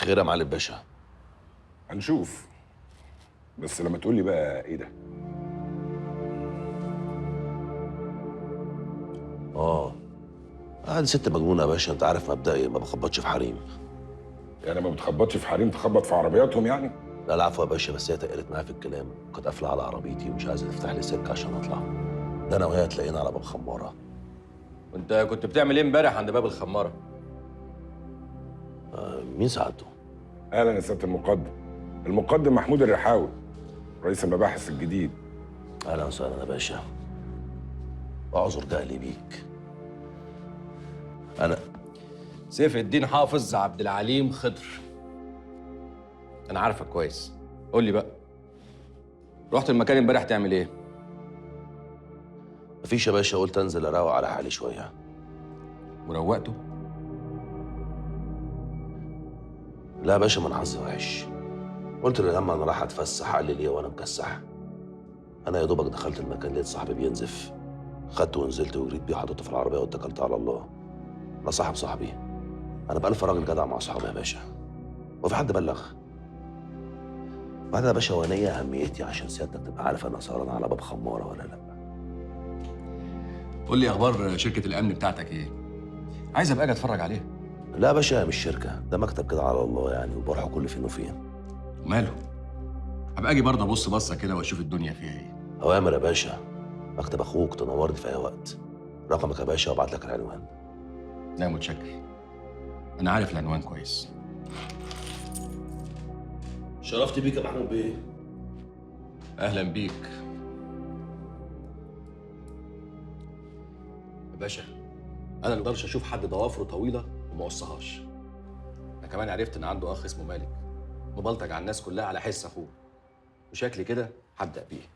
خير يا معالي الباشا. هنشوف، بس لما تقول لي بقى ايه ده؟ اه دي ست مجنونة يا باشا، انت عارف مبدئي ما بخبطش في حريم. يعني ما بتخبطش في حريم، تخبط في عربياتهم يعني؟ لا العفو يا باشا، بس هي تقلت معايا في الكلام، كانت قافله على عربيتي ومش عايزه تفتح لي سكة عشان اطلع. ده انا وهي تلاقينا على باب خمارة. وانت كنت بتعمل ايه امبارح عند باب الخماره؟ مين ساعدته؟ اهلا يا سيادة المقدم. المقدم محمود الرحاوي، رئيس المباحث الجديد. اهلا وسهلا يا باشا. اعذر جهلي بيك. انا سيف الدين حافظ عبد العليم خضر. انا عارفك كويس. قول لي بقى، رحت المكان امبارح تعمل ايه؟ مفيش يا باشا، قلت انزل اروق على حالي شوية. وروقته؟ لا يا باشا، ما انا حظي وحش. قلت للهم انا رايح اتفسح، قال لي ليه وانا مكسح؟ انا يا دوبك دخلت المكان لقيت صاحبي بينزف، خدته ونزلت وجريت بيه، حطيته في العربية واتكلت على الله. انا صاحب صاحبي، انا بألف راجل جدع مع اصحابي يا باشا. وفي حد بلغ؟ بعد يا باشا، وانا ايه اهميتي عشان سيادتك تبقى عارف انا سهران على باب خمارة ولا لا؟ قول لي اخبار شركة الامن بتاعتك ايه؟ عايز ابقى اجي اتفرج عليها. لا يا باشا، مش شركة، ده مكتب كده على الله يعني، وبروح كل فين وفين. وماله؟ هبقى اجي برضه ابص بصة كده واشوف الدنيا فيها ايه. اوامر يا باشا، مكتب اخوك، تنورني في اي وقت. رقمك يا باشا وابعت لك العنوان. لا متشكر، انا عارف العنوان كويس. شرفت بيك يا محمود بيه. اهلا بيك يا باشا. انا ما اقدرش اشوف حد ضوافره طويلة وما قصهاش. انا كمان عرفت ان عنده اخ اسمه مالك، مبلطج على الناس كلها على حس اخوه، وشكلي كده هبدا بيه.